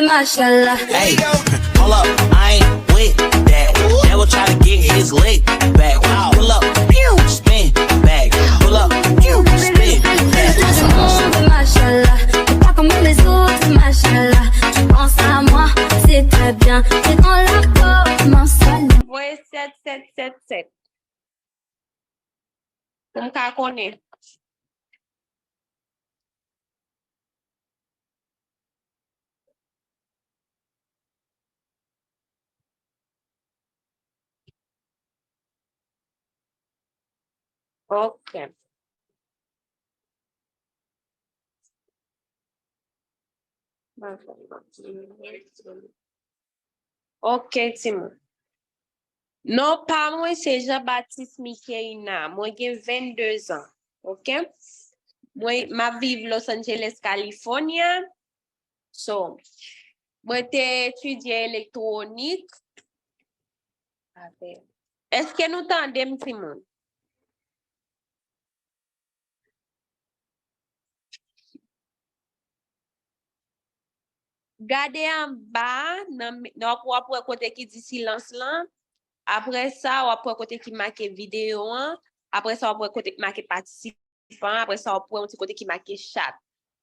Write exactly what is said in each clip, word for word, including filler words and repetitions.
Mashallah. Hey, pull up, I ain't with that. Devil try to get his lick back. Pull up, pew, spin back. Pull up, pew, spin back. Mashallah. T'es pas comme les autres, mashallah. Tu penses à moi, c'est très bien. C'est dans la peau, mashallah. Voye sèt sèt sèt sèt. Pou m ka konnen. Ok. Ok, timoun. Non pa mwen se Jean Baptiste Micheina. Mwen gen vennde zan. Ok? Mwen, m ap viv Los Angeles, California. So, mwen te etidye elektwonik. Èske nou tande m, timoun? Gade anba, nan, nan, w ap, w ap wè kote ki di silans lan. Apre sa, w ap wè kote ki make videyo an. Apre sa, w ap wè kote ki make patisipan. Apre sa, w ap wè yon ti kote ki make chat.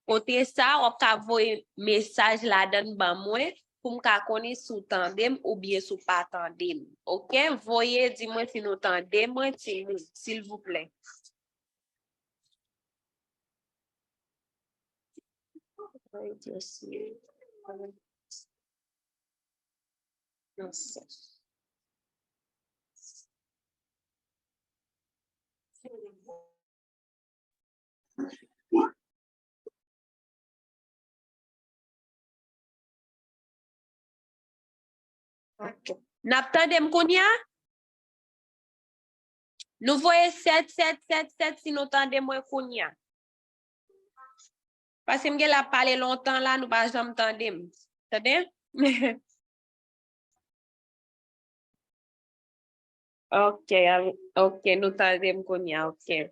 Kote sa, w ap ka voye mesaj ladan l ban mwen pou m ka konnen si w tande m oubyen si w pa tande m. Ok? Voye di mwen si nou tande mwen, timoun, silvouplè. Ok. N ap tande m kounye a? Nou voye sèt sèt sèt sèt si nou tande mwen kounye a. Paske m gen la pale lontan la, nou pa janm tande m. Tande? Ok, ok, nou tande m kounye a, ok.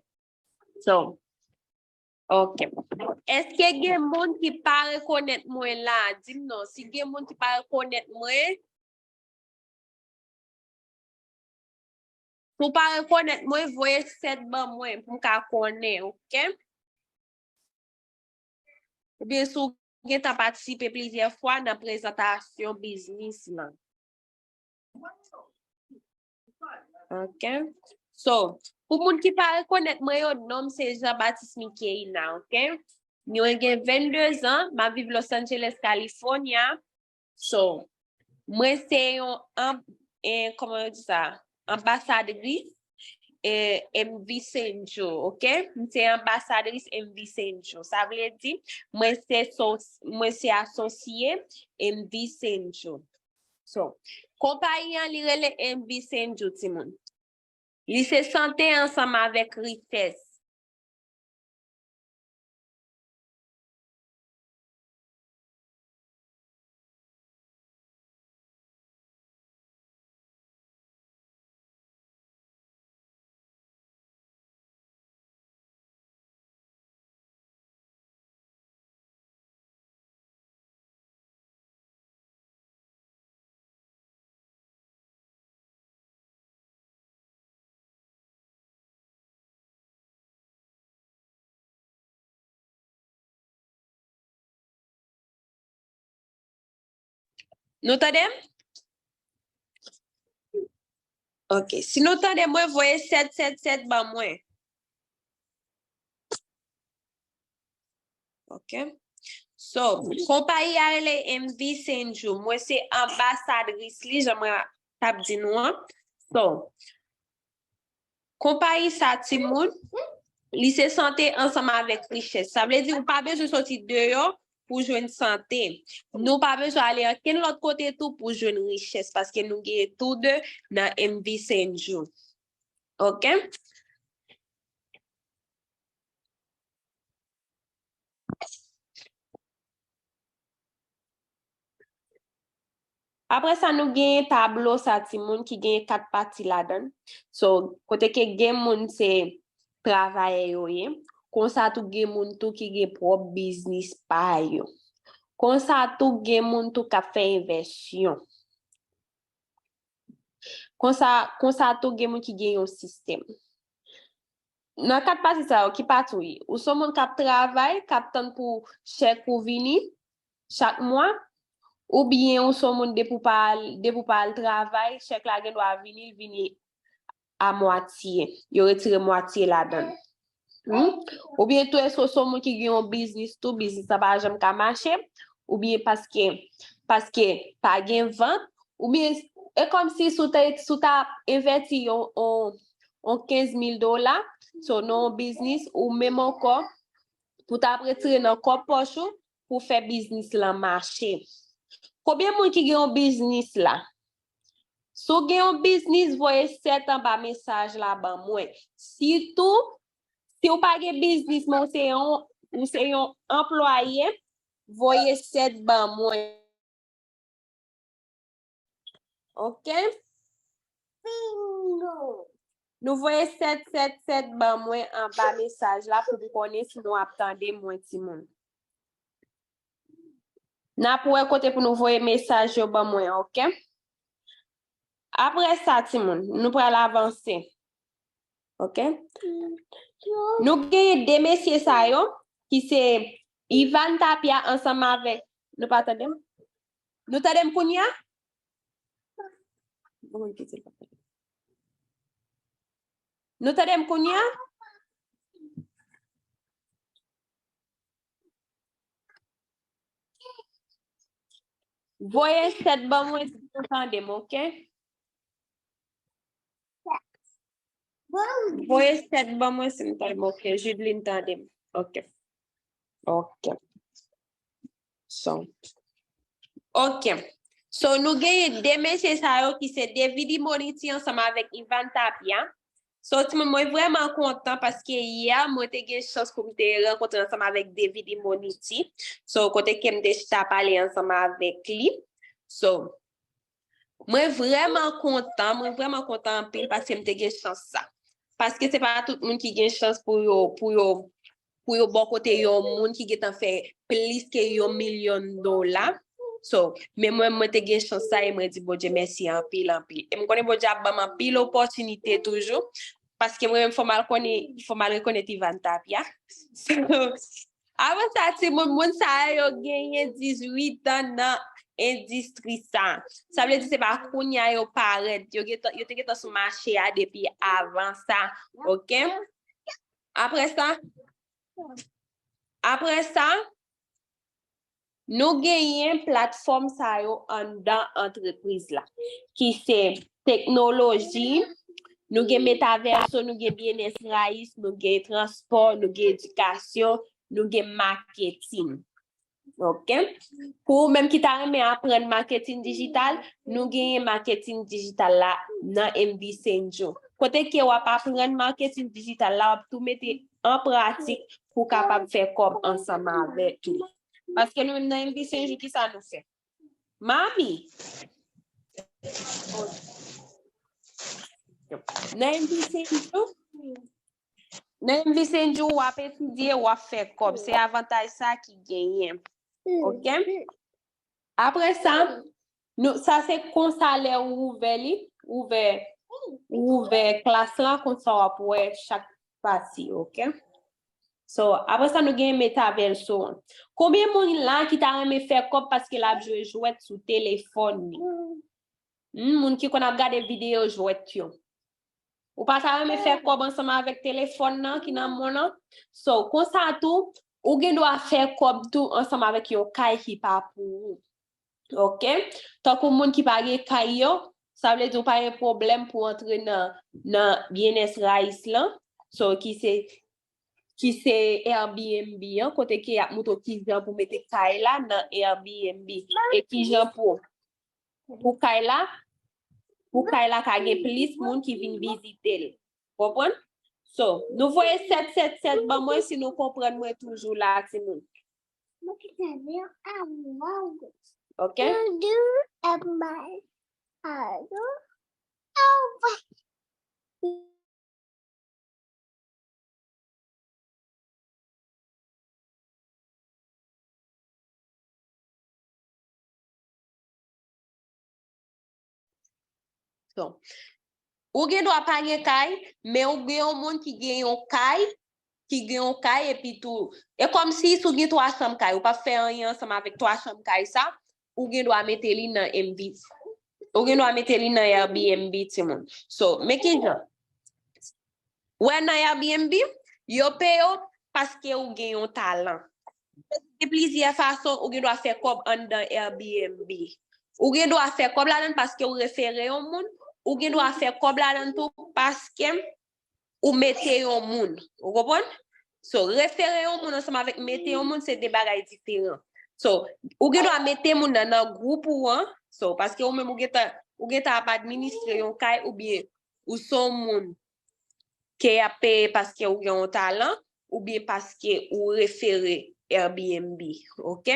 So, ok. Èske gen moun ki pa rekonèt mwen la? Di m non. Si gen moun ki pa rekonèt mwen, si w pa rekonèt mwen, voye sèt ban mwen pou m ka konnen, ok? Oubyen si w gentan patisipe plizyè fwa nan prezantasyon biznis lan. Ok. So, pou moun ki pa rekonèt mwen yo, non m se Jean Baptiste Micheina, ok? Mwen gen vennde zan, m ap viv Los Angeles, California. So, mwen se yon, an-, eh, kòman yo di sa? Anbasadris, eh, M V Senjo, ok? M se anbasadris M V Senjo. Sa vle di, mwen se sos-, mwen se asosye M V Senjo. So, konpayi an, li rele M V Senjo, timoun. Li se sante ansanm avèk richès. Nou tande m? Ok. Si nou tande mwen, voye sèt sèt sèt ban mwen. Ok. So, konpayi a rele M V Senju. Mwen se anbasadris li, jan mwen t ap di nou an. So, konpayi sa, timoun, li se sante ansanm avèk richès. Sa vle di ou pa bezwen soti deyò pou jwenn sante. Nou pa bezwen ale ankenn lòt kote tou pou jwenn richès, paske nou genyen tou de nan M V Senju. Ok? Apre sa, nou genyen tablo sa, timoun, ki genyen kat pati ladan l. So, kote ke gen moun se travayè yo ye, konsa tou gen moun tou ki gen pwòp biznis pa yo. Konsa tou gen moun tou k ap fè envèsyon. Konsa, konsa tou gen moun ki gen yon sistèm. Nan kat pati sa yo, ki pati w ye? Ou se yon moun k ap travay, k ap tann pou chèk ou vini chak mwa, oubyen ou se yon moun depi w pa al, depi w pa al travay, chèk la gen dwa vini, l vini a mwatye. Yo retire mwatye ladan l. Hmm? Oubyen tou, èske w se yon moun ki gen yon biznis tou, biznis la pa janm ka mache, oubyen paske, paske pa gen vant, oubyen e kòmsi si w ta, si w ta envèti yon, yon, yon kenz mil dola, so nan yon biznis, ou menm ankò, pou w ta ap retire nan kòb pòch ou, pou fè biznis lan mache. Konbyen moun ki gen yon biznis la? Si w gen yon biznis, voye sèt anba mesaj la ban mwen. Sitou, si w pa gen biznis, men w se yon, ou se yon anplwaye, voye sèt ban mwen. Ok? Nou voye sèt sèt sèt ban mwen anba mesaj la pou m konnen si nou ap tande mwen, timoun. N ap wè kote pou nou voye mesaj yo ban mwen, ok? Apre sa, timoun, nou pral avanse. Ok? Nou genyen de mesye sa yo, ki se Ivan Tapia ansanm avèk, nou pa tande m? Nou tande m kounye a? Nou tande m kounye a? Voye sèt ban mwen si nou tande m, ok? Voye sèt ban mwen si nou tande m, ok? Judeline tande m, ok? Ok. So, ok. So, nou genyen de mesye sa yo ki se David Imoniti ansanm avèk Ivan Tapia. So, timoun, mwen vrèman kontan paske yè, mwen te gen chans pou m te rankontre ansanm avèk David Imoniti. So, kote ke m te chita pale ansanm avèk li. So, mwen vrèman kontan, mwen vrèman kontan anpil paske m te gen chans sa. Paske se pa tout moun ki gen chans pou yo, pou yo, pou yo bò kote yon moun ki gentan fè plis ke yon milyon dola. So, men mwen, mwen te gen chans sa e mwen di Bondye mèsi anpil, anpil. E m konnen Bondye ap ban m anpil opòtinite toujou. Paske mwen menm fò m al konnen, fò m al rekonèt Ivan Tapia. So, apre sa, timoun, moun sa yo genyen dizuit an nan endistri sa. Sa vle di se pa kounye a yo parèt. Yo gentan, yo te gentan sou mache a depi avan sa. Ok? Apre sa, apre sa, nou genyen platfòm sa yo anndan antrepriz la, ki se teknoloji, nou gen metaverso, nou gen byenèt rayis, nou gen transpò, nou gen edikasyon, nou gen maketin. Ok? Pou ou menm ki ta renmen aprann maketin dijital, nou genyen maketin dijital la nan M V Senju. Kote ke w ap aprann maketin dijital la, w ap tou mete an pratik pou w kapab fè kòb ansanm avèk li. Paske nou menm nan M V Senju, kisa nou fè? Mami! Nan M V Senju, nan M V Senju, w ap etidye, w ap fè kòb. Se avantaj sa ki genyen. Ok? Apre sa, nou, sa se konsa lè ou ouvè li, ouvè, ou ouvè klas la, konsa w ap wè chak pati, ok? So, apre sa, nou gen metaverso an. Konbyen moun la ki ta renmen fè kòb paske l ap jwe jwèt sou telefòn li? Hmm, moun ki konn ap gade videyo jwèt yo. Ou pa ta renmen fè kòb ansanm avèk telefòn nan ki nan men w nan? So, konsa tou, ou gen dwa fè kòb tou ansanm avèk yon kay ki pa pou ou. Ok? Tankou moun ki pa gen kay yo, sa vle di ou pa gen pwoblèm pou antre nan, nan byenèt rayis lan. So, ki se, ki se Airbnb an, kote ke y ap montre w kijan pou mete kay la nan Airbnb. E kijan pou, pou kay la, pou kay la ka gen plis moun ki vin vizite l. Konprann? So, nou voye sèt sèt sèt ban mwen si nou konprann mwen toujou la, timoun. Ok? So, ou gen dwa pa gen kay, men ou gen yon moun ki gen yon kay, ki gen yon kay, epi tou, e kòmsi si w gen twa chanm kay, ou p ap fè anyen ansanm avèk twa chanm kay sa, ou gen dwa mete li nan M V, ou gen dwa mete li nan Airbnb, timoun. So, men kijan. Wè nan Airbnb, yo peye w paske ou gen yon talan. Gen plizyè fason ou gen dwa fè kòb anndan Airbnb. Ou gen dwa fè kòb ladan l paske ou refere yon moun, ou gen dwa fè kòb ladan l tou paske ou mete yon moun. Ou konprann? So, refere yon moun ansanm avèk mete yon moun, se de bagay diferan. So, ou gen dwa mete moun nan, nan gwoup ou an. So, paske ou menm ou gentan, ou gentan ap administre yon kay oubyen ou se yon moun ke y ap peye paske ou gen yon talan oubyen paske ou refere Airbnb, oke?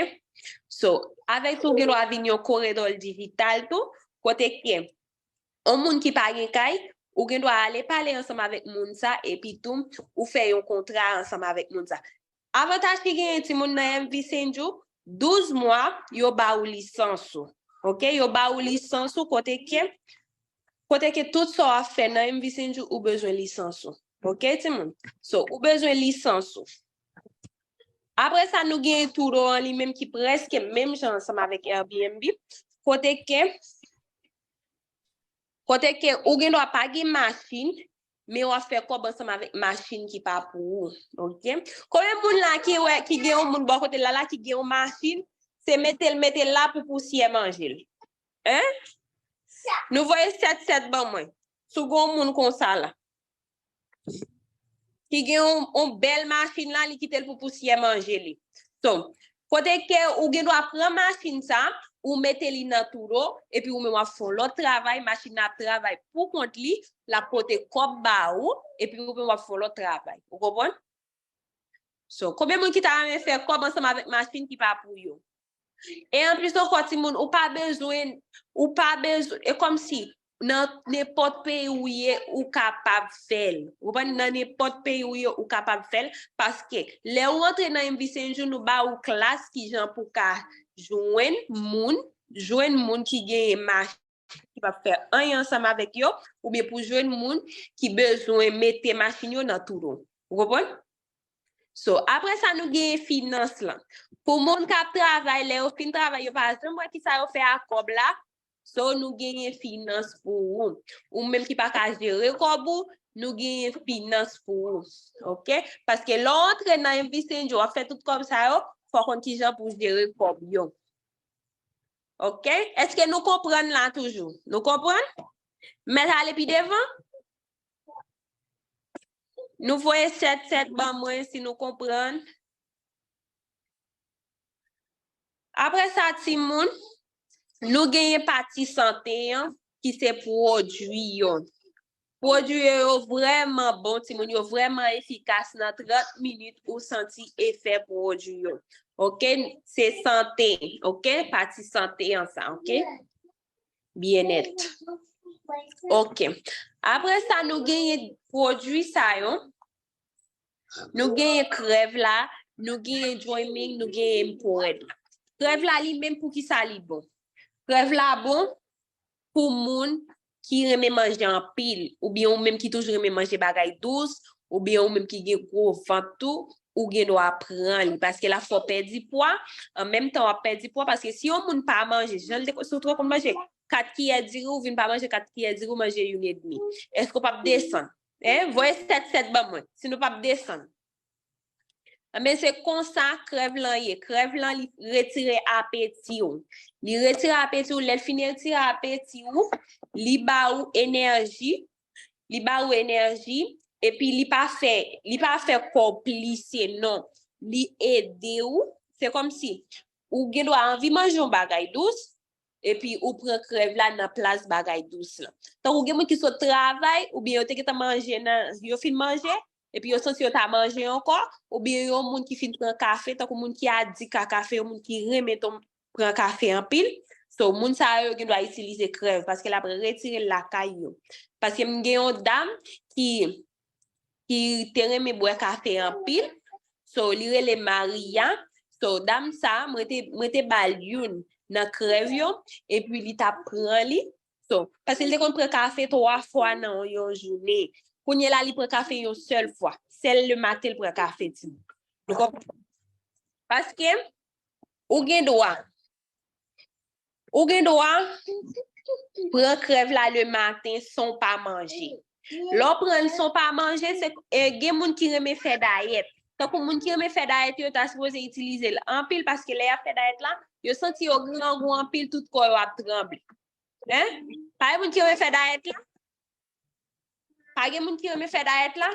So, avèk sa ou gen dwa vin yon koredò dijital tou, kote ke yon moun ki pa gen kay, ou gen dwa ale pale ansanm avèk moun sa, epi tou, ou fè yon kontra ansanm avèk moun sa. Avantaj ki genyen timoun nan M V Senju, douz mwa, yo ba ou lisans ou. Oke? Yo ba ou lisans ou kote ke, kote ke tout sa w ap fè nan M V Senju, ou bezwen lisans ou. Oke, timoun? So, ou bezwen lisans ou. Apre sa, nou gen Turo an li menm ki prèske menm jan ansanm avèk Airbnb. Kote ke, kote ke ou gen dwa pa gen machin, men w ap fè kòb ansanm avèk machin ki pa pou ou. Oke? Konbyen moun la ki wè, ki gen yon moun bò kote l la, la ki gen yon machin, se mete l, mete l la pou pousyè manje l. Hein? Nou voye sèt sèt ban mwen. Si w gen yon moun konsa la. Ki gen yon, yon bèl machin la, li kite l pou pousyè manje li. So, kote ke ou gen dwa pran machin sa, ou mete li nan Turo, epi ou menm w ap fè yon lòt travay, machin nan ap travay pou kont li, l ap pote kòb ba ou, epi ou menm w ap fè yon lòt travay. Ou konprann? So, konbyen moun ki ta renmen fè kòb ansanm avèk machin ki pa pou yo? E anplis ankò, timoun, ou pa bezwen, ou pa bezwen, e kòmsi nan nenpòt peyi ou ye, ou kapab fè l. Ou konprann? Nan nenpòt peyi ou ye, ou kapab fè l, paske lè ou antre nan M V Senju, nou ba ou klas kijan pou ka jwenn moun, jwenn moun ki genyen machin, ki p ap fè anyen ansanm avèk yo, oubyen pou jwenn moun ki bezwen mete machin yo nan Turo. Ou konprann? So, apre sa, nou genyen finans lan. Pou moun k ap travay, lè yo fin travay, yo pa janm wè kisa yo fè ak kòb la. So, nou genyen finans pou ou. Ou menm ki pa ka jere kòb ou, nou genyen finans pou ou. Oke? Paske lè w antre nan M V Senju, w ap fè tout kòb sa yo, fò w konn kijan pou jere kòb yo. Oke? Èske nou konprann la toujou? Nou konprann? M mèt ale pi devan? Nou voye sèt sèt ban mwen si nou konprann. Apre sa, timoun, nou genyen pati sante an, ki se pwodui yo. Pwodui yo, yo vrèman bon, timoun, yo vrèman efikas. Nan trant minit, ou santi efè pwodui yo. Oke? Se sante, oke? Pati sante an sa, oke? Byennèt. Oke. Apre sa, nou genyen pwodui sa yo. Nou genyen krèv la, nou genyen Dreaming, nou genyen Empowered. Krèv la, li menm, poukisa li bon? Krèv la bon pou moun ki renmen manje anpil, oubyen ou menm ki toujou renmen manje bagay dous, oubyen ou menm ki gen gwo vant tou, ou gen dwa pran li. Paske l ap fè w pèdi pwa, an menm tan w ap pèdi pwa, paske si yon moun pa manje, jan l te, si w te konn manje kat kiyè diri, ou vin pa manje kat kiyè diri, ou manje youn edmi. Èske w p ap desann? Hein? Voye sèt sèt ban mwen, si nou p ap desann. Enben, se konsa krèv lan ye. Krèv lan, li retire apeti w. Li retire apeti w, lè l fin retire apeti w, li ba ou enèji, li ba ou enèji, epi li pa fè, li pa fè kò w plise, non. Li ede w, se kòmsi ou gen dwa anvi manje yon bagay dous, epi ou pran krèv la nan plas bagay dous lan. Tankou gen moun ki sot travay, oubyen yo te gentan manje nan, yo fin manje, epi yo santi yo ta manje ankò, oubyen yon moun ki fin pran kafe, tankou moun ki adikt a kafe, yon moun ki renmen ton, pran kafe anpil. So, moun sa yo, yo gen dwa itilize krèv, paske l ap retire l lakay yo. Paske m gen yon dam ki, ki te renmen bwè kafe anpil. So, li rele Maria. So, dam sa, mwen te, mwen te ba l youn nan krèv yo, epi li t ap pran li. So, paske li te konn pran kafe twa fwa nan yon jounen. Kounye la, li pran kafe yon sèl fwa. Sèl le maten, li pran kafe, timoun. Nou konprann? Paske, ou gen dwa, ou gen dwa pran krèv la le maten san w pa manje. Lè w pran l san w pa manje, se, e, gen moun ki renmen fè dayèt. Tankou moun ki renmen fè dayèt yo, ta sipoze itilize l anpil, paske lè y ap fè dayèt la, yo santi yo grangou anpil, tout kò yo ap tranble. Hein? Pa gen moun ki renmen fè dayèt la? Pa gen moun ki renmen fè dayèt la?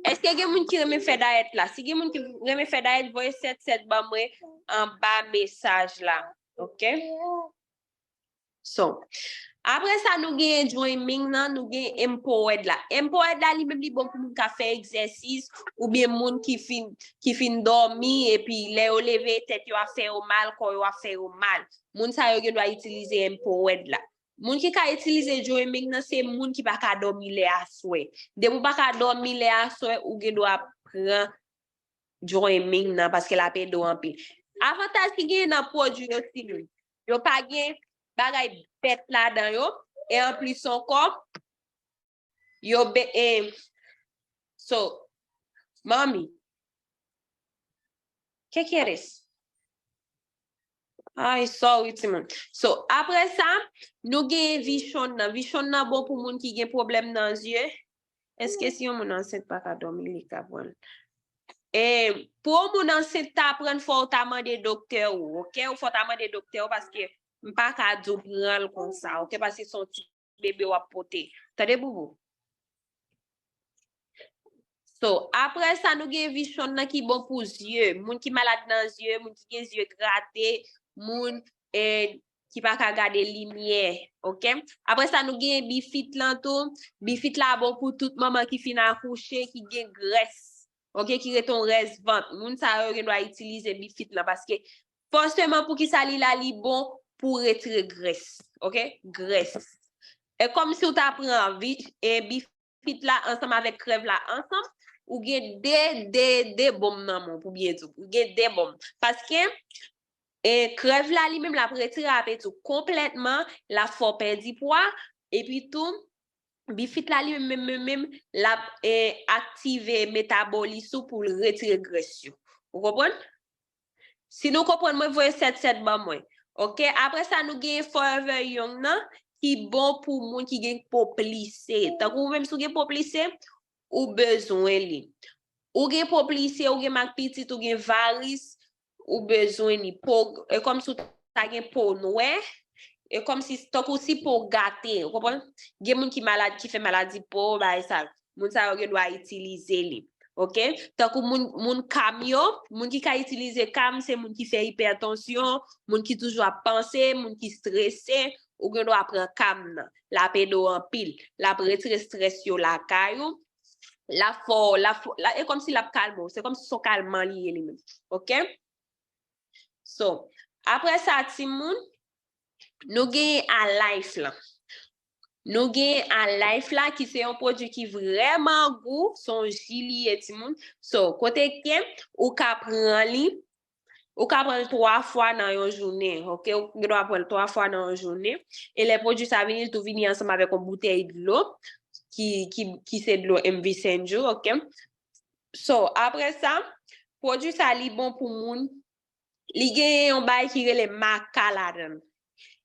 Èske gen moun ki renmen fè dayèt la? Si gen moun ki renmen fè dayèt, voye sèt sèt ban mwen anba mesaj la. Ok? So, apre sa, nou gen Dreaming nan, nou gen Empowered la. Empowered la, li menm, li bon pou moun k ap fè egzèsis, oubyen moun ki fin, ki fin dòmi, epi lè yo leve, tèt yo ap fè yo mal, kò yo ap fè yo mal. Moun sa yo gen dwa itilize Empowered la. Moun ki ka itilize Dreaming nan, se moun ki pa ka dòmi lè aswè. Depi w pa ka dòmi lè aswè, ou gen dwa pran Dreaming nan, paske l ap ede w anpil. Avantaj ki genyen nan pwodui yo, timoun, yo pa gen bagay bèt ladan yo, e anplis ankò, yo be, e, so, mami, ¿qué quieres? Ay, sorry, timoun. So, apre sa, nou gen Vision nan. Vision nan bon pou moun ki gen pwoblèm nan zye. Èske si yon moun ansent pa ka dòmi, li ka pran l? E, pou yon moun ansent ta pran l, fò w ta mande doktè ou, ok? Ou fò w ta mande doktè ou, paske m pa ka di w pran l konsa, ok? Paske se yon ti bebe w ap pote. Tande, boubou? So, apre sa, nou gen Vision nan ki bon pou zye. Moun ki malad nan zye, moun ki gen zye grate, moun, e, ki pa ka gade limyè, ok? Apre sa, nou gen Bifit lan tou. Bifit la bon pou tout manman ki fin akouche, ki gen grès, ok, ki rete yon rès vant. Moun sa yo gen dwa itilize Bifit lan, paske fòseman pou ki sa li la, li bon pou retire grès, ok? Grès. E kòmsi w ta pran vi, e Bifit la ansanm avèk krèv la ansanm, ou gen de, de, de bonm nan men w, pou byen di w. Ou gen de bonm. Paske, e, krèv la li menm, l ap retire apeti w konplètman, l ap fè w pèdi pwa, epi tou, Bifit la li menm, menm, menm, menm, l ap, e, aktive metabolis ou pou l retire grès yo. Ou konprann? Si nou konprann mwen, voye sèt sèt ban mwen. Ok? Apre sa, nou gen Forever Young nan, ki bon pou moun ki gen po plise. Tankou ou menm, si w gen po plise, ou bezwen li. Ou gen po plise, ou gen mak pitit, ou gen varis, ou bezwen li. Po, e kòmsi w ta gen po nwè, e kòmsi, tankou si po w gate, ou konprann? Gen moun ki malad, ki fè maladi po, bagay sa. Moun sa yo gen dwa itilize li. Ok? Tankou moun, moun kam yo, moun ki ka itilize kam, se moun ki fè ipètansyon, moun ki toujou ap panse, moun ki strese, ou gen dwa pran kam nan. L ap ede w anpil. L ap retire strès yo lakay ou. L ap fè w, l ap fè w, l ap, e kòmsi l ap kalme w. Se kòmsi se yon kalman li ye li menm. Ok? So, apre sa, timoun, nou gen Alife lan. Nou gen Alife la, ki se yon pwodui ki vrèman gou, se yon ji li ye, timoun. So, kote ke ou ka pran li, ou ka pran l twa fwa nan yon jounen, ok? Ou gen dwa pran l twa fwa nan yon jounen. E lè pwodui sa vini, li tou vini ansanm avèk yon boutèy dlo, ki, ki, ki se dlo M V Senju, ok? So, apre sa, pwodui sa, li bon pou moun. Li gen yon bagay ki rele maca ladan l.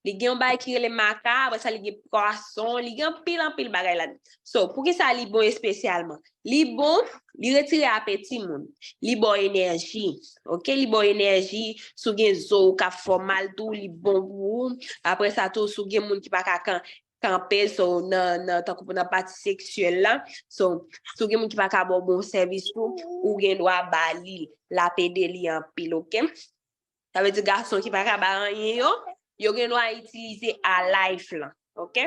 Li gen yon bagay ki rele maca, apre sa, li gen pwason, li gen anpil, anpil bagay ladan l. So, poukisa li bon espesyalman? Li bon, li retire apeti moun. Li ba w enèji, ok? Li ba w enèji, si w gen zo w k ap fè w mal tou, li bon pou ou. Apre sa tou, si w gen moun ki pa ka kan-, kanpe, so, nan, nan, tankou nan pati seksyèl la. So, si w gen moun ki pa ka ba w bon sèvis tou, ou gen dwa ba li, l ap ede li anpil, ok? Sa vle di gason ki pa ka bay anyen yo, yo gen dwa itilize Alife lan, ok?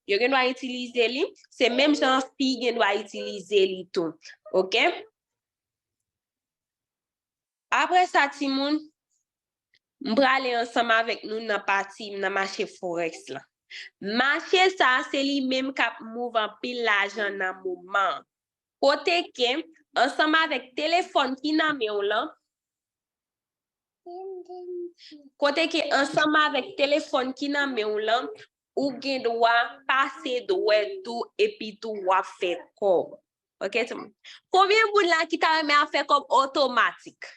Yo gen dwa itilize li, se menm jan fi gen dwa itilize li tou, ok? Apre sa, timoun, m prale ansanm avèk nou nan pati, nan mache Forex lan. Mache sa, se li menm k ap move anpil lajan nan moman an. Kote ke, ansanm avèk telefòn ki nan men w lan, Kote ke ansanm avèk telefòn ki nan men w lan, ou gen dwa pase dwèt ou epi tou w ap fè kòb. Ok, timoun? Konbyen moun la ki ta renmen ap fè kòb otomatik?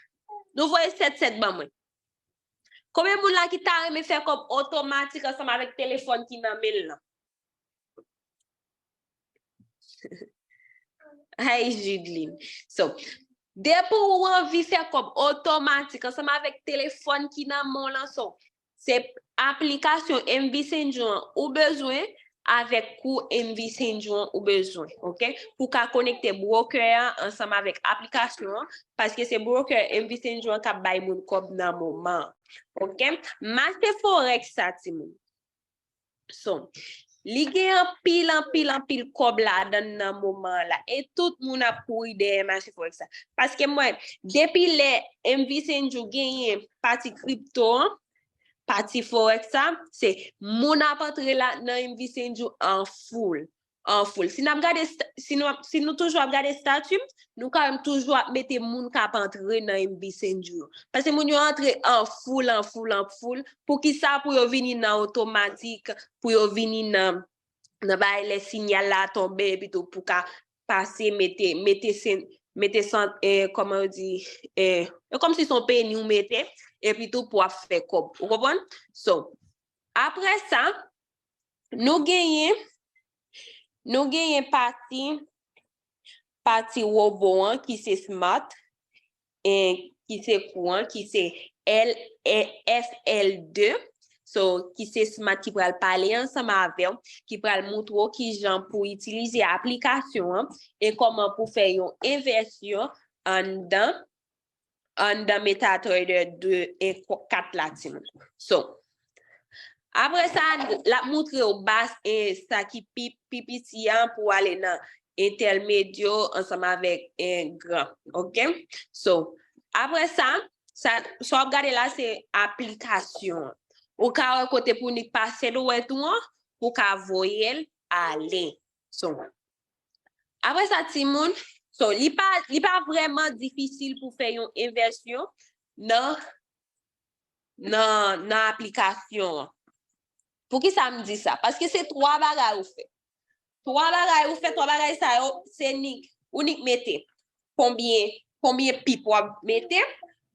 Nou voye sèt sèt ban mwen. Konbyen moun la ki ta renmen fè kòb otomatik ansanm avèk telefòn ki nan men l lan? Hey, Judeline. So, depi ou anvi fè kòb otomatik ansanm avèk telefòn ki nan men w lan, so, se aplikasyon M V Sendjo an ou bezwen avèk kou M V Sendjo an ou bezwen, ok? Pou ka konekte broker an ansanm avèk aplikasyon an, paske se broker M V Sendjo an k ap bay moun kòb nan moman an, ok? Mache Forex sa, timoun. So, li gen anpil, anpil, anpil kòb ladan l nan moman an la. E tout moun ap kouri dèyè mache Forex sa. Paske mwen, depi lè M V Sendjo genyen pati kripto an, pati Forex sa, se moun ap antre la nan M V Sendjo an foul. An foul. Si n ap gade, sta- si nou, ap- si nou toujou ap gade stati m, nou ka wè m toujou ap mete moun k ap antre nan M V Sendjo yo. Paske moun yo antre an foul, an foul, an foul. Poukisa pou yo vini nan otomatik, pou yo vini nan, nan bay lè sinyal la tonbe, epi tou pou ka pase, mete, mete sen, mete san, eh, kòman yo di, eh, e kòmsi se yon peni ou mete, epi tou pou ap fè kòb. Ou konprann? So, apre sa, nou genyen, nou genyen pati, pati wobo an ki se smart, e ki se kou an, ki se L, e, F L de, so, ki se smart ki pral pale ansanm avè w, ki pral moutre w kijan pou itilize aplikasyon an, e kòman pou fè yon envèsyon anndan, anndan MetaTrader de e kat la, timoun. So, apre sa, l ap moutre w baz e sa ki pi, pi piti an pou ale nan entèmedyo ansanm avèk e gran. Ok? So, apre sa, sa, sa w ap gade la, se aplikasyon an. Ou ka wè kote pou nik pase dwèt ou an, pou ka voye l ale. So, apre sa, timoun, so, li pa, li pa vrèman difisil pou fè yon envèsyon nan, nan, nan aplikasyon an. Poukisa m di sa? Paske se twa bagay ou fè. Twa bagay ou fè, twa bagay sa yo, se nik, ou nik mete konbyen, konbyen pip w ap mete.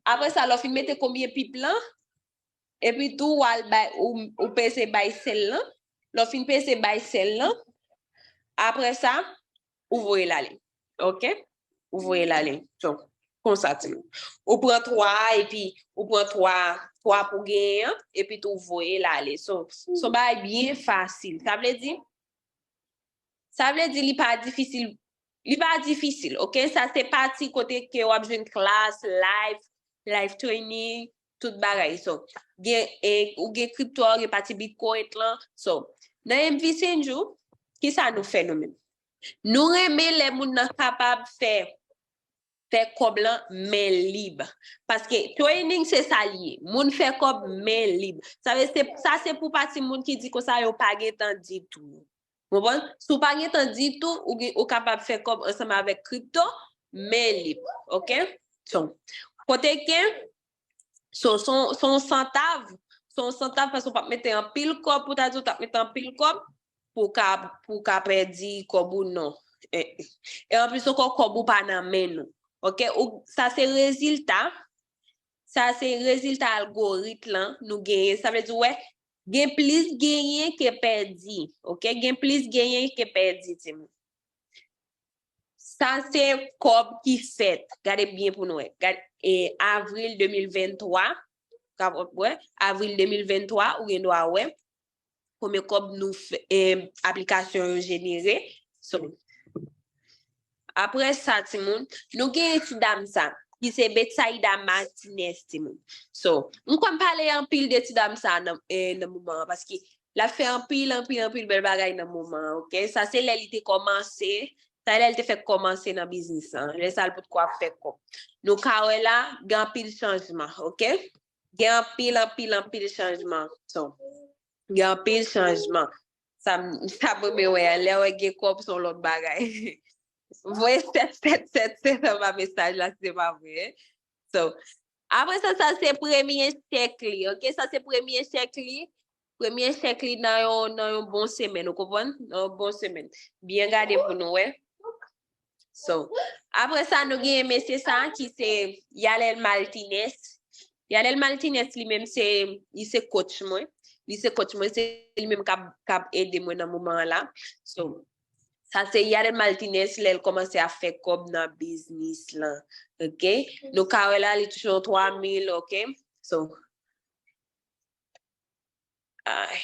Apre sa, lè w fin mete konbyen pip lan, epi tou w al bay, ou, ou peze bay sèl lan. Lè w fin peze bay sèl lan, apre sa, ou voye l ale. Ok? Ou voye l ale. So, konsa, timoun. Ou pran twa a, epi ou pran twa, twa pou genyen an, epi tou ou voye l ale. So, se yon bagay byen fasil. Sa vle di, sa vle di li pa difisil, li pa difisil, ok? Sa se pati kote ke w ap jwenn klas, live, live training, tout bagay. So, gen, e, ou gen kripto, gen pati Bitcoin lan. So, nan M V Sendjo, kisa nou fè nou menm? Nou renmen lè moun nan kapab fè, fè kòb lan men lib. Paske training se sa l ye. Moun fè kòb men lib. Sa vle se, sa se pou pati moun ki di konsa yo pa gen tan ditou. Konprann? Si w pa gen tan ditou, ou, gen, ou kapab fè kòb ansanm avèk kripto, men lib. Ok? So, kote ke, so, se yon, se yon santav, se yon santav paske w p ap mete anpil kòb pou ta di w t ap mete anpil kòb pou ka, pou ka pèdi kòb ou non. E, e anplis ankò, kòb ou pa nan men nou. Ok? Ou, sa se rezilta, sa se rezilta algorit lan nou genyen. Sa vle di, wè, gen plis genyen ke pèdi. Ok? Gen plis genyen ke pèdi, timoun. Sa se kòb ki fèt. Gade byen pou nou wè. Gade, e, avril de mil venntwa. Ka wè, avril de mil venntwa, ou gen dwa wè konbyen kòb nou fè, e, aplikasyon yo jenere. So, apre sa, timoun, nou gen ti dam sa, ki se Betsaida Martinez, timoun. So, m konn pale anpil de ti dam sa nan, e, nan moman an, paske l ap fè anpil, anpil, anpil bèl bagay nan moman an, ok? Sa se lè li te kòmanse, sa lè li te fèk kòmanse nan biznis lan, lè sa l potko ap fè kòb. Nou ka wè la, gen anpil chanjman, ok? Gen anpil, anpil, anpil chanjman. So, gen anpil chanjman. Sa, m- sa m renmen wè a, lè w gen kòb, se yon lòt bagay. Voye sèt sèt sèt sèt anba mesaj la, si se pa vre. So, Apre sa, sa se premye chèk li, ok? Sa se premye chèk li. Premye chèk li nan yon, nan yon bon semèn, ou konprann? Nan yon bon semèn. Byen gade pou nou wè. So, apre sa, nou gen mesye sa ki se Yalel Martinez. Yalel Martinez li menm se, li se coach mwen. Li se coach mwen, se li menm k ap, k ap ede mwen nan moman an la. So, sa se Yalel Martinez lè l kòmanse ap fè kòb nan biznis lan. Ok? Nou ka wè la, li touche yon twa mil, ok? So, ay.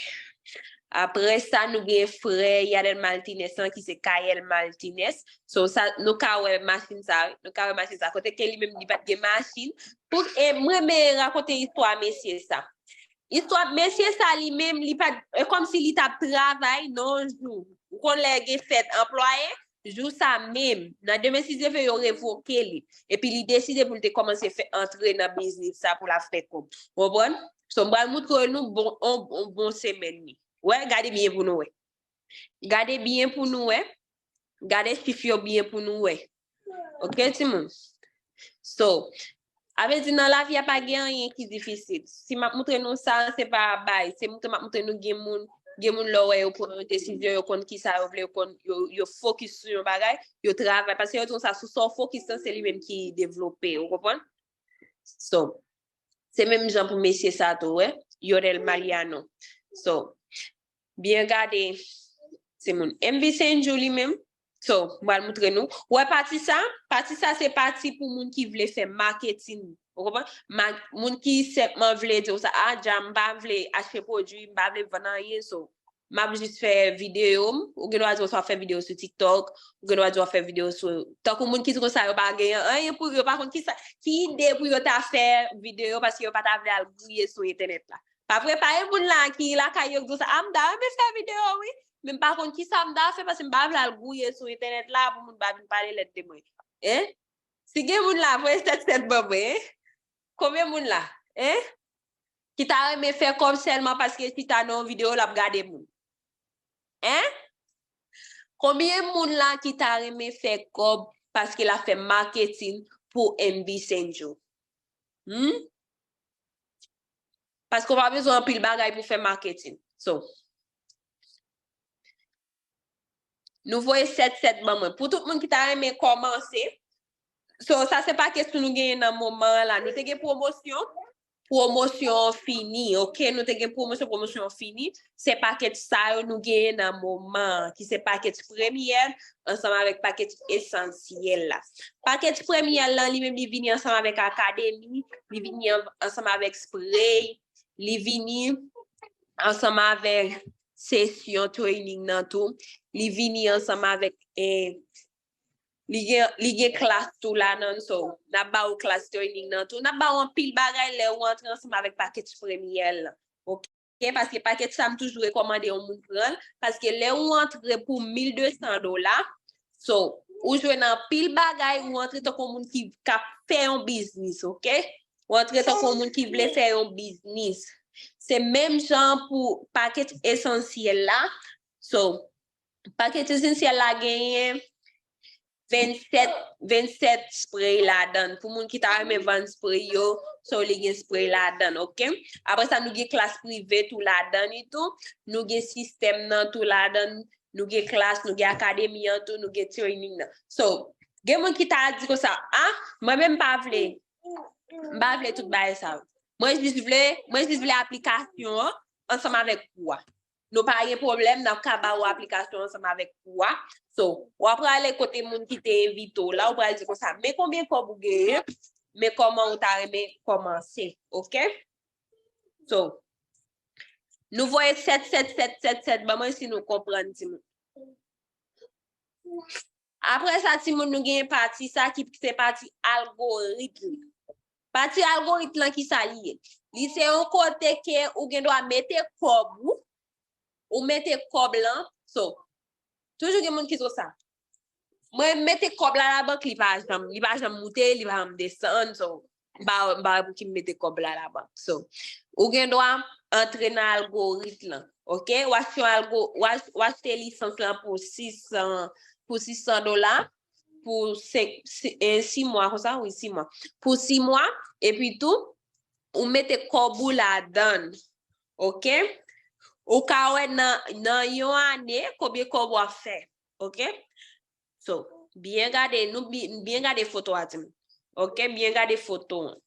Apre sa, nou gen frè Yalel Martinez lan ki se Kayel Martinez. So, sa, nou ka wè machin sa, wi. Nou ka wè machin sa. Kote ke li menm, li pa t gen machin. Pou, e mwen renmen rakonte istwa mesye sa. Istwa mesye sa, li menm, li pa t, e kòmsi li t ap travay nan yon jou. Ou konn lè gen fèt anplwaye, jou sa menm, nan demen si Dye vle, yo revoke li. Epi li deside pou l te kòmanse fè antre nan biznis sa pou l ap fè kòb. Ou konprann? So, m pral moutre nou bon, on, on bon semèn li. Wè, gade byen pou nou wè. Gade byen pou nou wè. Gade chif yo byen pou nou wè. Ok, timoun? So, sa vle di nan lavi a pa gen anyen ki difisil. Si m ap moutre nou sa, se pa bay. Se moutre m ap moutre nou gen moun, gen moun lè w wè yo pran yon desizyon, yo konn kisa yo vle, yo konn, yo, yo fokis sou yon bagay, yo travay. Paske yo di konsa, sou sa w fokis lan, se li menm ki devlope. Ou konprann? So, se menm jan pou mesye sa tou, wè. Yodel Maliano. So, byen gade, timoun. M V Senjou li menm. So, m pral moutre nou. Wè pati sa? Pati sa se pati pou moun ki vle fè maketin. Ou konprann? Ma, moun ki senpman vle di w sa, ah, Dja, m pa vle achte pwodui, m pa vle vann anyen, so, m ap jis fè videyo m. Ou gen dwa di w sa w ap fè videyo sou TikTok, ou gen dwa di w ap fè videyo sou, tankou moun ki di konsa yo pa gen anyen pou yo, pa konn kisa, ki ide pou yo ta fè videyo paske yo pa ta vle al gouye sou entènèt la. Pa vre, pa gen moun la ki lakay yo ki di sa, ah, m ta renmen fè videyo, wi. Men m pa konn kisa m ta fè paske m pa vle al gouye sou entènèt la pou moun pa vin pale lèd de mwen. Hein? Si gen moun la, voye sèt sèt ban mwen, hein? Konbyen moun la? Hein? Ki ta renmen fè kòb sèlman paske chita nan yon videyo, l ap gade moun? Hein? Konbyen moun la ki ta renmen fè kòb paske l ap fè maketin pou M V Senjou? Hmm? Paske w pa bezwen anpil bagay pou fè maketin. So, nou voye sèt sèt ban mwen. Pou tout moun ki ta renmen kòmanse, so, sa se pakèt nou genyen nan moman an la. Nou te gen pwomosyon, pwomosyon an fini, ok? Nou te gen pwomosyon, pwomosyon an fini. Se pakèt sa yo nou genyen nan moman an, ki se pakèt premyè ansanm avèk pakèt esansyèl la. Pakèt premyè lan, li menm, li vini ansanm avèk akademi, li vini an, ansanm avèk spray, li vini ansanm avèk sesyon training nan tou. Li vini ansanm avèk, eh, li gen, li gen klas tou ladan, so, n ap ba ou klas training nan tou. N ap ba ou anpil bagay lè ou antre ansanm avèk pakèt premyè lan. Ok? Paske pakèt sa m toujou rekòmande yon moun pran l, paske lè ou antre pou mil de san dola, so, ou jwenn anpil bagay, ou antre tankou yon moun ki, k ap fè yon biznis, ok? Ou antre tankou yon moun ki vle fè yon biznis. Se menm jan pou pakèt esansyèl la. So, pakèt esansyèl la genyen vennsèt, vennsèt spray ladan l. Pou moun ki ta renmen vann spray yo, so li gen spray ladan l, ok? Apre sa, nou gen klas prive tou ladan li tou. Nou gen sistèm nan tou ladan l. Nou gen klas, nou gen akademi an tou, nou gen training nan. So, gen moun ki ta di konsa, ah, mwen menm m pa vle, m pa vle tout bagay sa yo. Mwen jis vle, mwen jis vle aplikasyon an ansanm avèk kou a. Nou pa gen pwoblèm, n ap ka ba ou aplikasyon ansanm avèk kou a. So, w ap prale kote moun ki te envite w la, ou pral di konsa, men konbyen kòb ou genyen, men kòman ou ta renmen kòmanse, ok? So, nou voye sèt sèt sèt sèt sèt ban mwen si nou konprann, timoun. Apre sa, timoun, nou gen pati sa ki se pati algoritm. Pati algoritm lan, ki sa li ye? Li se yon kote ke ou gen dwa mete kòb ou, ou mete kòb lan. So, toujou gen moun ki di w sa. Mwen mete kòb la labank, li pa janm, li pa janm moute, li pa janm desann. So, m pa, m pa wè pou ki m mete kòb la labank. So, ou gen dwa antre nan algoritm lan, ok? W achte yon algo, w ach-, w achte lisans lan pou sis san, pou sis san dola. pou senk, si, eh, sis mwa konsa, wi, sis mwa. Pou sis mwa, epi tou, ou mete kòb ou ladan l, oke? Ou ka wè nan, nan yon ane, konbyen kòb w ap fè, oke? So, byen gade, nou bi-, byen gade foto a, timoun. Oke, byen gade foto an.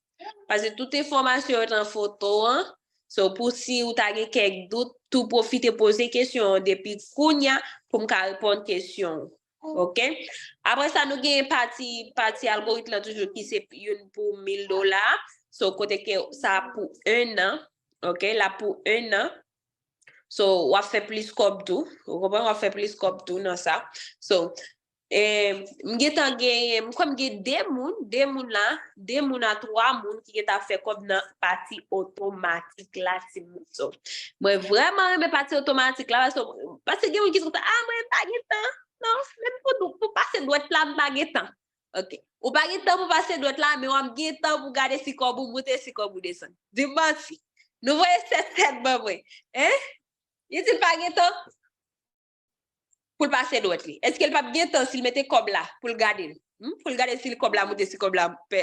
Paske tout enfòmasyon yo nan foto an. So, pou si ou ta gen kèk dout, tou pwofite poze kesyon an depi kounya pou m ka reponn kesyon ou. Oke? Apre sa, nou gen pati, pati algorit lan toujou ki se youn pou mil dola. So, kote ke sa pou en an. Oke? La pou en an. So, w ap fè plis kòb tou. Ou konprann? W ap fè plis kòb tou nan sa. So, eh, m gentan genyen, m kwè m gen de moun, de moun la, de moun a twa moun ki gentan fè kòb nan pati otomatik la, timoun. So, mwen vrèman renmen pati otomatik la, paske, paske gen moun ki kontan, ah, mwen pa gen tan. Non, menm pou, pou pase dwèt la, m pa gen tan. Ok. Ou pa gen tan pou pase dwèt la, men w ap gen tan pou gade si kòb ou moute, si kòb ou desann. Di m manti. Nou voye sèt sèt ban mwen. Hein? Li di l pa gen tan pou l pase dwèt li. Èske l p ap gen tan si l mete kòb la pou l gade l? Hmm? Pou l gade si l kòb la moute, si kòb la pè,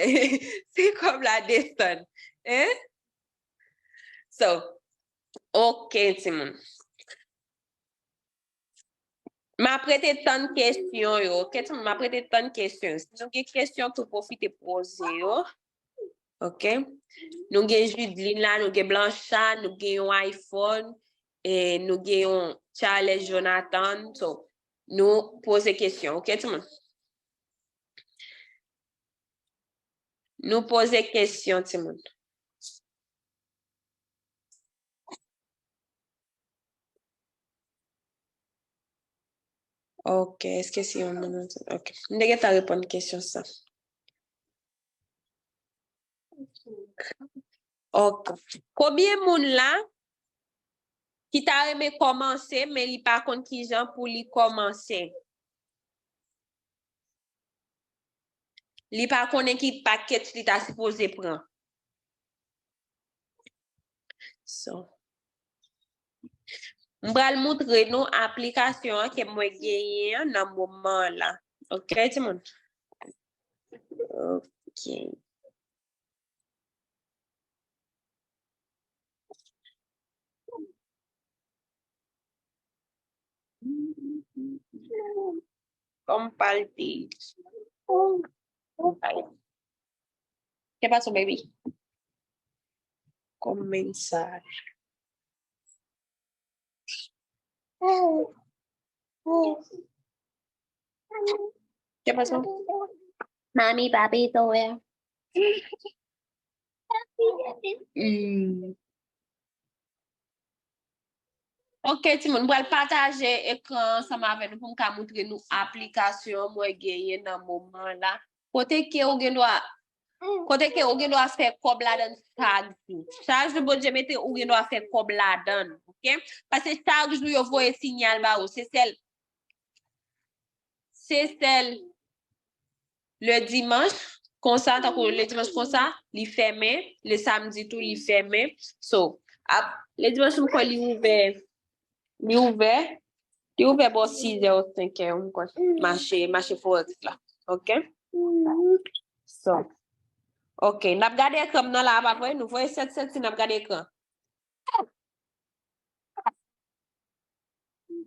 si kòb la desann. Hein? So, ok, timoun. M ap rete tann kesyon yo, ok, timoun? M ap rete tann kesyon yo. Si nou gen kesyon, tou pwofite poze yo. Ok? Nou gen Judeline la, nou gen Blanchard, nou gen yon iPhone, e nou gen yon Charles Jonathan. So, nou poze kesyon, ok, timoun? Nou poze kesyon, timoun. Ok, èske se yon moun? Ok. M te gentan reponn kesyon sa. Ok. Konbyen moun la ki ta renmen kòmanse, men li pa konn kijan pou li kòmanse? Li pa konnen ki package li ta sipoze pran. So, m pral moutre nou aplikasyon an ke mwen genyen an nan moman an la. Ok, timoun? Ok. Kòm pa l te. Kòm pa l. Kè pa sou, baby. Kòm mensaj. Kè pa sou? Mami, papi, to wè. Hmm. Ok, timoun, m pral pataje ekran ansanm avè nou pou m ka moutre nou aplikasyon mwen genyen nan moman la. Kote ke ou gen dwa, kote ke ou gen dwa fè kòb ladan chak jou. Chak jou Bondye mete, ou gen dwa fè kòb ladan, ok? Paske chak jou yo voye sinyal ba ou. Se sèl, se sèl le dimanch, konsa, tankou le dimanch konsa, li fèmen, le samdi tou, li fèmen. So, ap, le dimanch, m kwè li ouvè, li ouvè, li ouvè bò sis è ou senk è, m kwè, mache, mache forex la. Ok? So, ok, n ap gade ekran m nan la, pa vre? Nou voye sèt sèt si n ap gade ekran.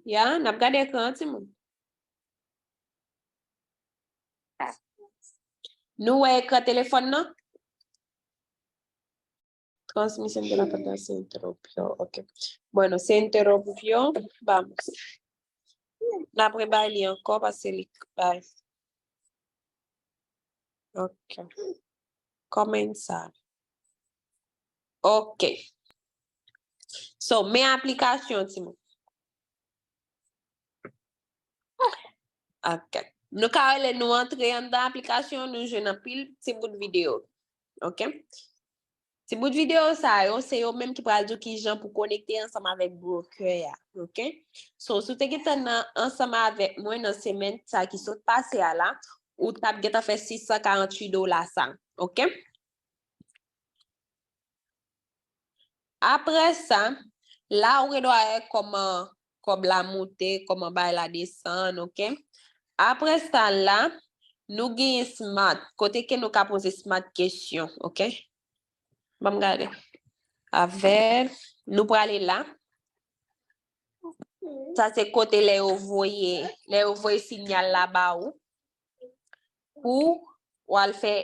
Ya, n ap gade ekran an, timoun. Nou wè ekran telefòn nan? Transmisión de la pantalla se interrumpió. Ok. Bueno, se interrumpió. Vamos. N ap rebay li ankò paske li bay. Ok. Comenzar. Ok. So, men aplikasyon, timoun. Ok. Nou ka wè lè nou antre anndan aplikasyon, nou jwenn anpil ti bout videyo. Ok? Ti bout videyo sa yo, se yo menm ki pral di w kijan pou konekte ansanm avèk broker a. Ok? So, si w te gentan nan ansanm avèk mwen nan semèn sa ki sot pase a la, ou t ap gentan fè sis san karanntuit dola sa. Ok? Apre sa, la ou gen dwa wè kòman kòb la moute, kòman bagay la desann, ok? Apre sa la, Nou genyen smart. Kote ke nou ka poze smart kesyon, ok? Ban m gade. Avè, nou prale la. Sa se kote lè yo voye, lè yo voye sinyal la ba ou. Pou w al fè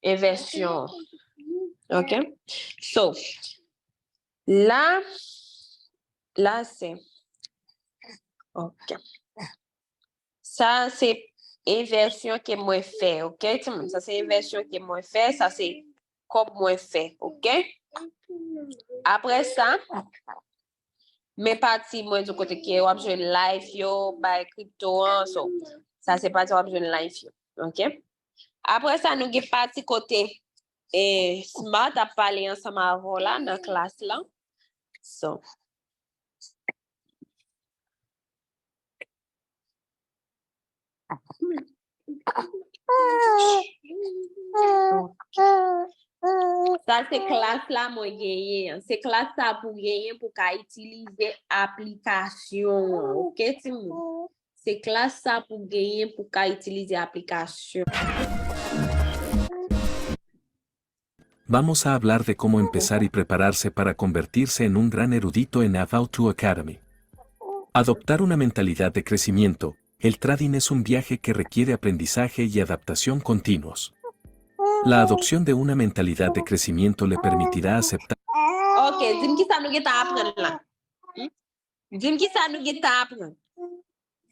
envèsyon. Ok? So, la, la se, ok. Sa se envèsyon ke mwen fè, ok, timoun? Sa se envèsyon ke mwen fè, sa se kòb mwen fè, ok? Apre sa, men pati mwen di kote ke w ap jwenn life yo, bay crypto an, so, sa se pati w ap jwenn life yo, ok? Apre sa, nou gen pati kote, eh, Smart ap pale ansanm avè w la nan klas lan. So, sa se klas la mwen genyen an. Se klas sa pou genyen pou ka itilize aplikasyon an. Ok, timoun? Se klas sa pou genyen pou ka itilize aplikasyon. Vamos a hablar de cómo empezar y prepararse para convertirse en un gran erudito en Avautu Academy. Adoptar una mentalidad de crecimiento. El trading es un viaje que requiere aprendizaje y adaptación continuos. La adopción de una mentalidad de crecimiento le permitirá aceptar. Ok, di m kisa nou gentan aprann la. Hmm? Di m kisa nou gentan aprann.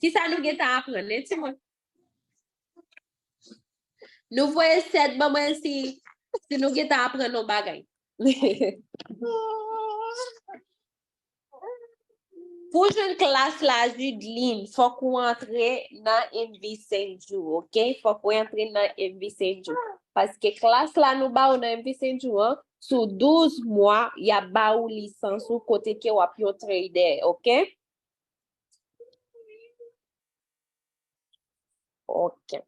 Kisa nou gentan aprann, eh, timoun? Nou voye sèt ban mwen si, si nou gentan aprann yon bagay. Pou jwenn klas la, Judeline, fòk ou antre nan M V Senju, ok? Fòk ou antre nan M V Senju. Paske klas la nou ba ou nan M V Senju an, sou douz mwa, y ap ba ou lisans ou kote ke w ap yon trader, ok? Ok.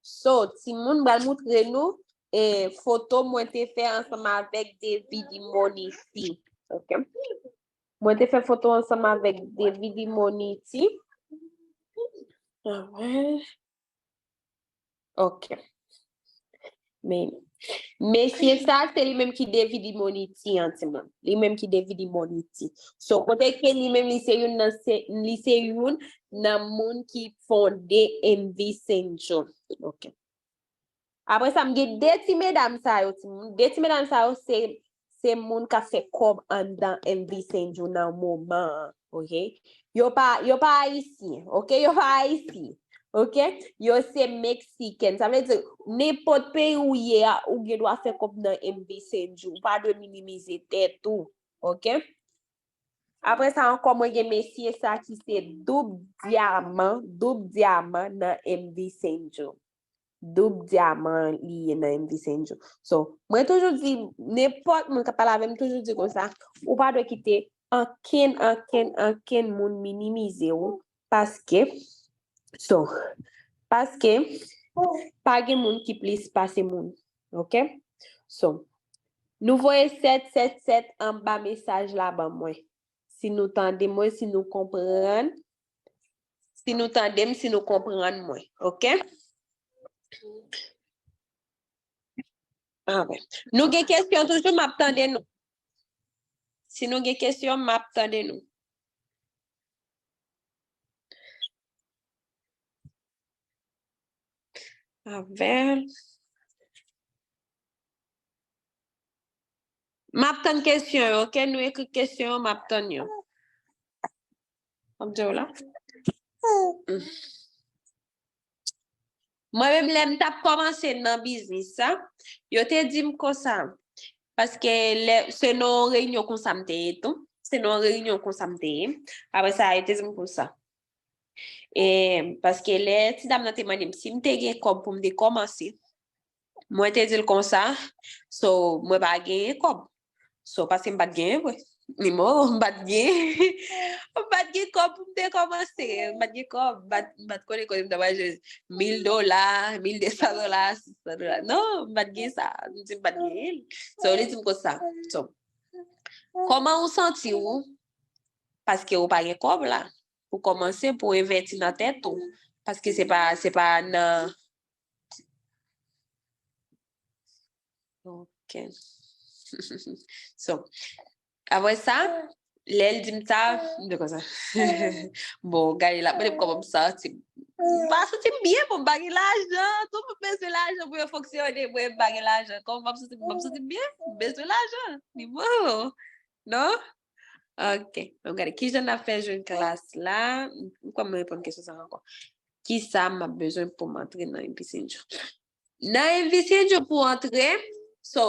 So, timoun, m pral moutre nou eh, foto mwen te fè ansanm avèk David Imoniti. Ok. Mwen te fè foto ansanm avèk David Imoniti. Alright. Ok. Men, mesye sa, se li menm ki David Imoniti an, timoun. Li menm ki David Imoniti. So, kote ke li menm, li se youn nan, se, li se youn nan moun ki fonde M V Senju. Ok. Apre sa, m gen de ti medam sa yo, timoun. De ti medam sa yo, se, se moun k ap fè kòb anndan M V Senju nan moman an, ok? Yo pa, yo pa ayisyen, ok? Yo pa ayisyen, ok? Yo se meksikèn. Sa vle di, nenpòt peyi ou ye a, ou gen dwa fè kòb nan M V Senju. Ou pa dwe minimize tèt ou, ok? Apre sa ankò, mwen gen mesye sa ki se doub dyaman, doub dyaman nan M V Senju. Doub dyaman li ye nan M V Senju. So, mwen toujou di, nenpòt moun k ap pale avè m, toujou di konsa, ou pa dwe kite ankenn, ankenn, ankenn moun minimize w, paske, so, paske, pa gen moun ki plis pase moun, ok? So, nou voye sèt sèt sèt anba mesaj la ban mwen. Si nou tande mwen, si nou konprann, si nou tande m, si nou konprann mwen, ok? Amen. Nou gen kesyon toujou, m ap tande nou. Si nou gen kesyon, m ap tande nou. Avè. M ap tann kesyon yo, ok? Nou ekri kesyon yo, m ap tann yo. M ap di w la. Mwen menm, lè m t ap kòmanse nan biznis sa, yo te di m konsa, paske lè, se nan yon reyinyon konsa m te ye tou, se nan yon reyinyon konsa m te ye, apre sa, yo te di m konsa. E, paske lè ti dam nan te mande m si m te gen kòb pou m te kòmanse, mwen te di l konsa, so, mwen pa genyen kòb. So, paske m pa t genyen vre. Ni mo, m pa t genyen. M pa t gen kòb pou m te kòmanse. M pa t gen kòb. M pa t, m pa t konnen kote m ta pral jwenn mil dola, mil de san dola, sis san dola. Non, m pa t gen sa. M di m pa t genyen l. So, li di m konsa. So, kòman ou santi w? Paske ou pa gen kòb la. Pou kòmanse, pou envèti nan tèt ou. Paske se pa, se pa nan, ok. So, apre sa, lè l di m sa, m te konsa. Bon, gade, l ap mande m kòman m santi m. M pa santi m byen, bon, m pa gen lajan. Tout moun bezwen lajan pou yo fonksyone, mwen m pa gen lajan. Kòman m ap santi m? M ap santi m byen? M bezwen lajan. Li bon. Non? Ok. Bon, gade, kijan n ap fè jwenn klas la? M kwè mwen reponn kesyon sa ankò. Kisa m ap bezwen pou m antre nan M V Syndjoo? Nan M V Syndjoo pou antre, so,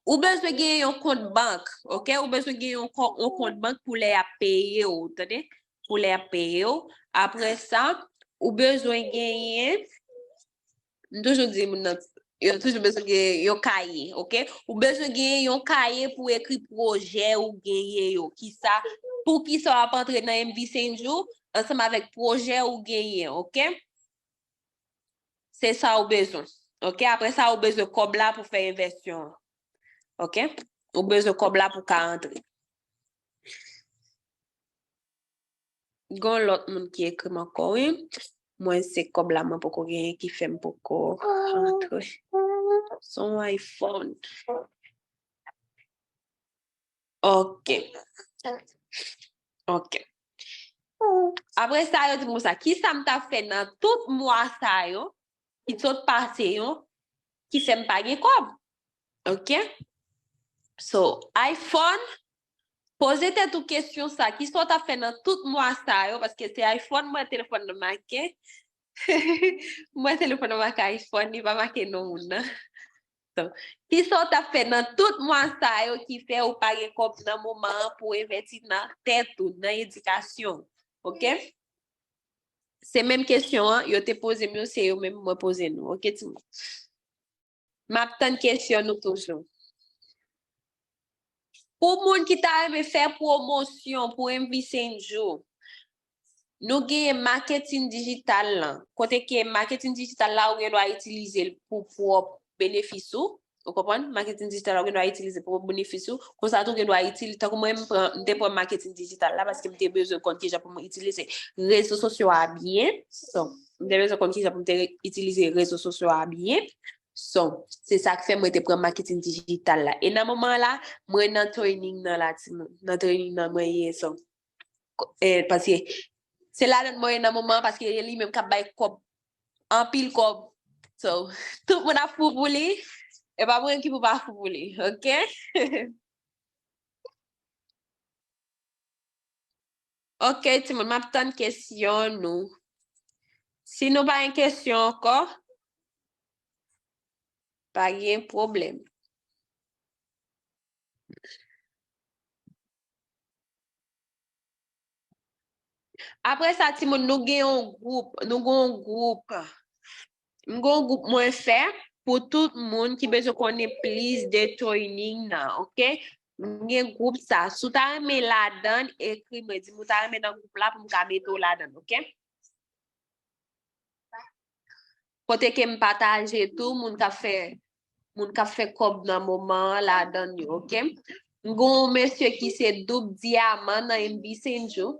ou bezwen gen yon kont bank, ok? Ou bezwen gen yon, ko- yon kont bank pou lè y ap peye w, tande? Pou lè y ap peye w. Apre sa, ou bezwen genyen, m toujou di moun nan, yo toujou bezwen gen yon kaye, ok? Ou bezwen gen yon kaye pou ekri pwojè ou genyen yo. Kisa, pou kisa w ap antre nan M V Syndjoo ansanm avèk pwojè ou genyen, ok? Se sa ou bezwen. Ok? Apre sa, ou bezwen kòb la pou fè envèsyon an. Ok? Ou bezwen kòb la pou ka antre. Gon lòt moun ki ekri m ankò, wi. Mwen, se kòb la mwen poko genyen ki fè m poko antre. Son iPhone. Ok. Ok. Apre sa, yo di m konsa, kisa m ta fè nan tout mwa sa yo, ki sot pase yo, ki fè m pa gen kòb? Ok? So, iPhone, poze tèt ou kesyon sa, kisa w ta fè nan tout mwa sa yo, paske se iPhone mwen, telefòn nan make. Mwen, telefòn nan make iPhone, li pa make non moun nan. So, kisa w t ap fè nan tout mwa sa yo ki fè ou pa gen kòb nan moman an pou envèsti nan tèt ou, nan edikasyon w? Ok? Se menm kesyon an, yo te poze m yo, se yo menm mwen poze nou. Ok, timoun? M ap tann kesyon nou toujou. Pou moun ki ta renmen fè pwomosyon pou M V Syndjoo, nou genyen maketin dijital lan. Kote ke maketin dijital la, ou gen dwa itilize l pou pwòp benefis ou. Ou konprann? Maketin dijital la, ou gen dwa itilize pou pwòp benefis ou. Konsa tou, ou gen dwa itilize, tankou mwen, m pran, m te pran maketin dijital la paske m te bezwen konn kijan pou m itilize rezo sosyo a byen. So, m te bezwen konn kijan pou m te itilize rezo sosyo a byen. So, se sa k fè mwen te pran maketin dijital la. E nan moman la, mwen nan training nan la, timoun. Nan training nan mwen ye, so. Ko- eh, paske se ladan mwen ye nan moman an, paske e li menm k ap bay kòb, anpil kòb. So, tout moun ap fou pou li, e pa mwen ki pou pa fou pou li, ok? Ok, timoun, m ap tann kesyon nou. Si nou pa gen kesyon ankò, pa gen pwoblèm. Apre sa, timoun, nou gen yon gwoup, nou gen yon gwoup. M gen yon gwoup mwen fè pou tout moun ki bezwen konnen plis de training nan, ok? M gen gwoup sa. Si w ta renmen ladan, ekri mwen, di m ou ta renmen nan gwoup la pou m ka mete w ladan, ok? Kote ke m pataje tou, moun k ap fè, moun k ap fè kòb nan moman an ladan yo, ok? M gen yon mesye ki se doub dyaman nan M V Syndjoo.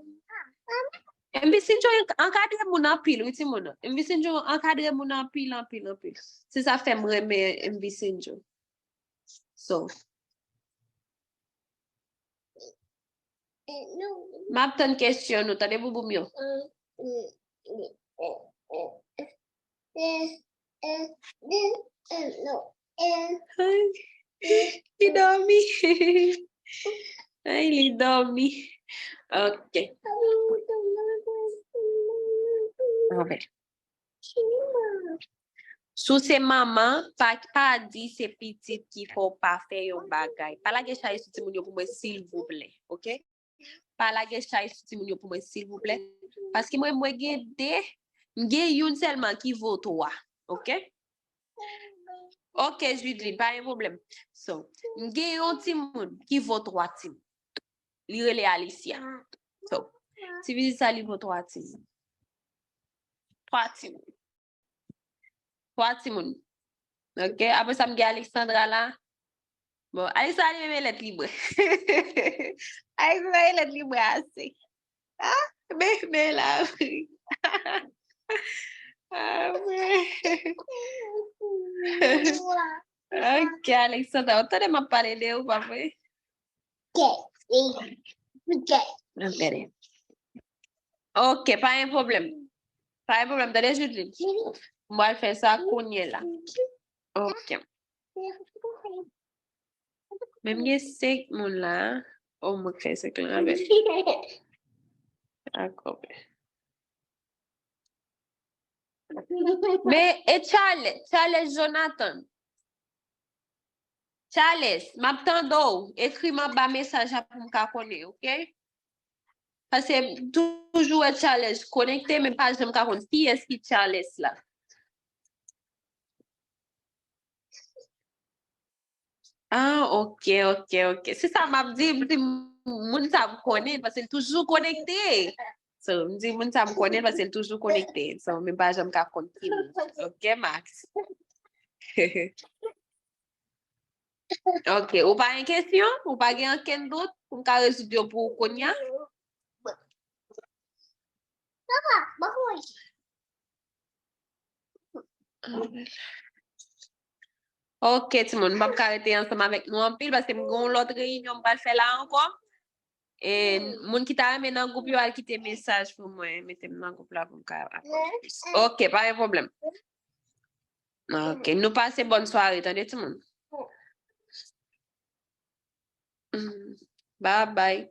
M V Syndjoo an- ankadre moun anpil, wi, timoun. M V Syndjoo ankadre moun anpil, anpil, anpil. Se sa fè m renmen M V Syndjoo. So, m ap tann kesyon nou, tande, boubou m yo. Ay, li dòmi. Ay, li dòmi. Ok. Anben. Si w se manman, pa, pa di se pitit ki fè w pa fè yon bagay. Pa lage chay sou timoun yo pou mwen, silvouplè, ok? Pa lage chay sou timoun yo pou mwen, silvouplè. Paske mwen, mwen gen de, m gen youn sèlman ki vo twa, ok? Ok, Judeline, pa gen pwoblèm. So, m gen yon timoun ki vo twa timoun. Li rele Alicia. So, ti pitit sa, li vo twa timoun. Twa timoun. Twa timoun. Ok, apre sa, m gen Alexandra la. Bon, Alexandra, li renmen lèt li bwè. Alexandra, li renmen lèt li bwè ase. Ah, bebe la. Ah, ouais. Ok, Alexandra, ou tande m ap pale de ou, pa vre? Ok, pa gen pwoblèm. Pa gen pwoblèm, tande, Judeline. M pral fè sa kounye la. Ok. Men m gen senk moun la. O, mwen fè senk lan avè. Dakò. Men, e Charles, Charles Jonathan. Charles, m ap tande w. Ekri m anba mesaj la pou m ka konnen, ok? Paske m toujou wè Charles konekte, men m pa janm ka konn kiyès ki Charles la. Ah, ok, ok, ok. Se sa m ap di, m di moun sa m konnen, paske l toujou konekte. So, m di moun sa m konnen, paske l toujou konekte. So, men m pa janm ka konn ki moun. Ok, Max. Ok, ou pa gen kesyon? Ou pa gen ankenn dout? Pou m ka rezoud yo pou ou kounye a? Ok, timoun, m p ap ka rete ansanm avèk nou anpil, paske m gen yon lòt reyinyon m pral fè la ankò. E moun ki ta renmen nan gwoup yo, al kite mesaj pou mwen. Mete m nan gwoup la pou m ka aprann plis. Ok, pa gen pwoblèm. Ok, nou pase bòn sware, tande, timoun. Mm. Bye bye.